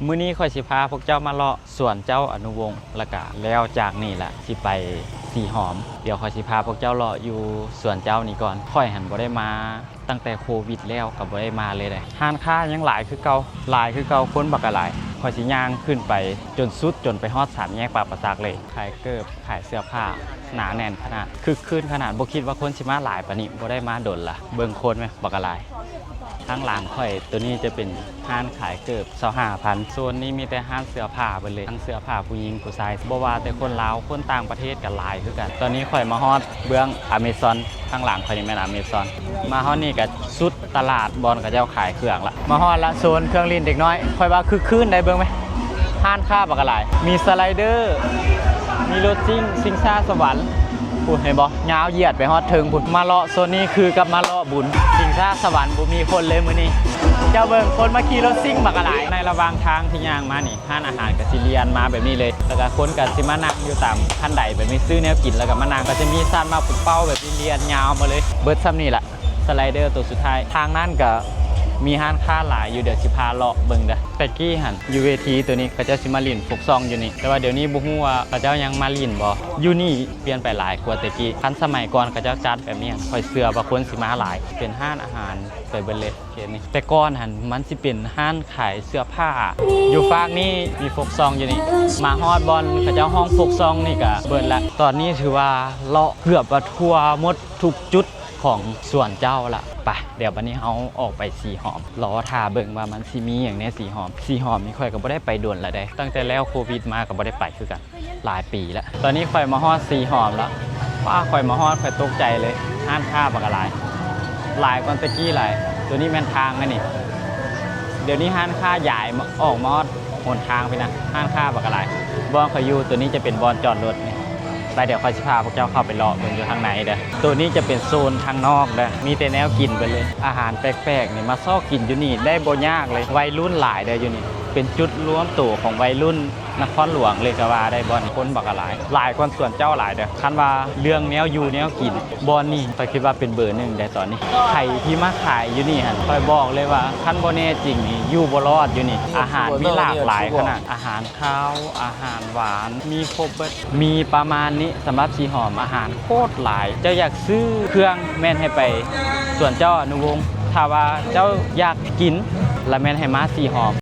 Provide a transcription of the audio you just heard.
ມື້ນີ້ຂ້ອຍຊິພາພວກເຈົ້າມາເລາະສວນເຈົ້າອະນຸວົງ ແລ້ວກະແລ້ວຈາກນີ້ລະຊິໄປສີຫອມ. ດຽວຂ້ອຍຊິພາພວກເຈົ້າເລາະຢູ່ສວນເຈົ້ານີ້ກ່ອນ. ຂ້ອຍຫັ້ນບໍ່ໄດ້ມາຕັ້ງແຕ່ໂຄວິດແລ້ວ ກໍບໍ່ໄດ້ມາເລີຍເດ້. ຮ້ານຄ້າຍັງຫຼາຍຄືເກົ່າ ຫຼາຍຄືເກົ່າ ຄົນບັກກະຫຼາຍ. ຂ້ອຍຊິຍ່າງຂຶ້ນໄປຈົນສຸດ ຈົນໄປຮອດສາມແຍກປາປະສັກເລີຍ. ຂາຍເກີບ ຂາຍເສື້ອຜ້າ ໜາແໜ້ນຂະໜາດ ຄຶກຄື້ນຂະໜາດ. ບໍ່ຄິດວ່າຄົນຊິມາຫຼາຍປານນີ້ ບໍ່ໄດ້ມາດົນລະ. ເບິ່ງຄົນແມະ ບັກກະຫຼາຍ. ທາງຫຼັງຂ້ອຍໂຕນີ້ຈະເປັນຮ້ານຂາຍເກີບ ຊາວຫ້າພັນ. ໂຊນນີ້ມີແຕ່ຮ້ານເສື້ອຜ້າເບິດເລີຍ ທັງເສື້ອຜ້າຜູ້ຍິງຜູ້ຊາຍ ບໍ່ວ່າແຕ່ຄົນລາວ ຄົນຕ່າງປະເທດກໍຫຼາຍຄືກັນ. ຕອນນີ້ຂ້ອຍມາຮອດເບື້ອງອາເມຊອນ ທາງຫຼັງຂ້ອຍນີ້ແມ່ນອາເມຊອນ. ມາຮອດນີ້ກໍສຸດຕະຫຼາດບ່ອນເຂົາເຈົ້າຂາຍເຄື່ອງລະ. ມາຮອດລະ ໂຊນເຄື່ອງຫຼິ້ນເດັກນ້ອຍ ຂ້ອຍວ່າຄຶກຄື້ນໄດ໋ ເບິ່ງແມະ. ຮ້ານຄ້າບັກກະຫຼາຍ ມີສະໄລເດີ ມີລົດຊິງ ຊິງຊ້າສະຫວັນ ພຸ້ນເຫັນບໍ່ ຍາວຢຽດໄປຮອດເທິງພຸ້ນ. ມາເລາະໂຊນນີ້ຄືກັບມາເລາະບຸນ. ຊິງຊ້າສະຫວັນບໍ່ມີຄົນເລີຍມື້ນີ້. ເຈົ້າເບິ່ງ ຄົນມາຂີ່ລົດຊິງບັກກະຫຼາຍ. ໃນລະຫວ່າງທາງທີ່ຍ່າງມານີ້ ຮ້ານອາຫານກໍຊິລຽນມາແບບນີ້ເລີຍ ແລ້ວກໍຄົນກໍຊິມານັ່ງຢູ່ຕາມຄັນໄດແບບນີ້ ຊື້ແນວກິນແລ້ວກໍມານັ່ງ. ກໍຈະມີຊານໝາກປູເປົ້າແບບນີ້ລຽນຍາວມາເລີຍ. ເບິດສ່ຳນີ້ລະ ສະໄລເດີໂຕສຸດທ້າຍ. ທາງນັ້ນກໍມີຮ້ານຄ້າຫຼາຍຢູ່ ດຽວຊິພາເລາະເບິ່ງເດີ. ແຕ່ກີ້ຫັ້ນຢູ່ເວທີໂຕນີ້ ເຂົາເຈົ້າຊິມາຫຼິ້ນຟົກຊອງຢູ່ນີ້ ແຕ່ວ່າດຽວນີ້ບໍ່ຮູ້ວ່າເຂົາເຈົ້າຍັງມາຫຼິ້ນບໍ່. ຢູ່ນີ້ປ່ຽນໄປຫຼາຍກວ່າແຕ່ກີ້. ຄັນສະໄໝກ່ອນເຂົາເຈົ້າຈັດແບບນີ້ ຂ້ອຍເຊື່ອວ່າຄົນຊິມາຫຼາຍ. ເປັນຮ້ານອາຫານໄປເບິດເລີຍເຂດນີ້. ແຕ່ກ່ອນຫັ້ນມັນຊິເປັນຮ້ານຂາຍເສື້ອຜ້າ. ຢູ່ຟາກນີ້ມີຟົກຊອງຢູ່ນີ້. ມາຮອດບ່ອນເຂົາເຈົ້າຮ້ອງຟົກຊອງນີ້ກໍເບິດລະ. ຕອນນີ້ຖືວ່າເລາະເກືອບວ່າທົ່ວໝົດທຸກຈຸດ ຂອງສວນເຈົ້າລະ. ໄປ ດຽວບັດນີ້ເຮົາອອກໄປສີຫອມ ລໍຖ້າເບິ່ງວ່າມັນຊິມີຫຍັງແດ່ສີຫອມ. ສີຫອມນີ້ຂ້ອຍກໍບໍ່ໄດ້ໄປດົນລະເດ້ ຕັ້ງແຕ່ແລ້ວໂຄວິດມາກໍບໍ່ໄດ້ໄປຄືກັນ ຫຼາຍປີລະ. ຕອນນີ້ຂ້ອຍມາຮອດສີຫອມລະ. ວ້າ ຂ້ອຍມາຮອດ ຂ້ອຍຕົກໃຈເລີຍ. ຮ້ານຄ້າບັກກະຫຼາຍ ຫຼາຍກວ່າແຕ່ກີ້ຫຼາຍ. ໂຕນີ້ແມ່ນທາງແລ້ວນີ້. ດຽວນີ້ຮ້ານຄ້າຢາຍອອກມາຮອດຫົນທາງພີ້ນະ. ຮ້ານຄ້າບັກກະຫຼາຍ. ບ່ອນຂ້ອຍຢູ່ໂຕນີ້ຈະເປັນບ່ອນຈອດລົດນີ້. ໄປ ດຽວຂ້ອຍຊິພາພວກເຈົ້າເຂົ້າໄປເລາະເບິ່ງຢູ່ທາງໃນເດີ. ໂຕນີ້ຈະເປັນໂຊນທາງນອກເດີ ມີແຕ່ແນວກິນເບິດເລີຍ. ອາຫານແປກໆນີ້ມາຊອກກິນຢູ່ນີ້ໄດ້ບໍ່ຍາກເລີຍ. ໄວລຸ້ນຫຼາຍເດີຢູ່ນີ້ ເປັນຈຸດລວມໂຕຂອງໄວລຸ້ນນະຄອນຫຼວງເລີຍກໍວ່າໄດ້. ບ່ອນຄົນບັກກະຫຼາຍ ຫຼາຍກວ່າສວນເຈົ້າຫຼາຍເດີ. ຄັນວ່າເລື່ອງແນວຢູ່ແນວກິນ ບ່ອນນີ້ຂ້ອຍຄິດວ່າເປັນເບີໜຶ່ງໄດ໋ຕອນນີ້. ໃຜທີ່ມາຂາຍຢູ່ນີ້ຫັ້ນ ຂ້ອຍບອກເລີຍວ່າຄັນບໍ່ແນ່ຈິງນີ້ຢູ່ບໍ່ລອດຢູ່ນີ້. ອາຫານມີຫຼາກຫຼາຍຂະໜາດ ອາຫານ ຄາວ ອາຫານຫວານ ມີຄົບເບິດ. ມີປະມານນີ້ສຳລັບສີຫອມ. ອາຫານໂຄດຫຼາຍ. ເຈົ້າຢາກຊື້ເຄື່ອງແມ່ນໃຫ້ໄປສວນເຈົ້າອະນຸວົງ. ຖ້າວ່າເຈົ້າຢາກກິນລະແມ່ນໃຫ້ມາສີຫອມ.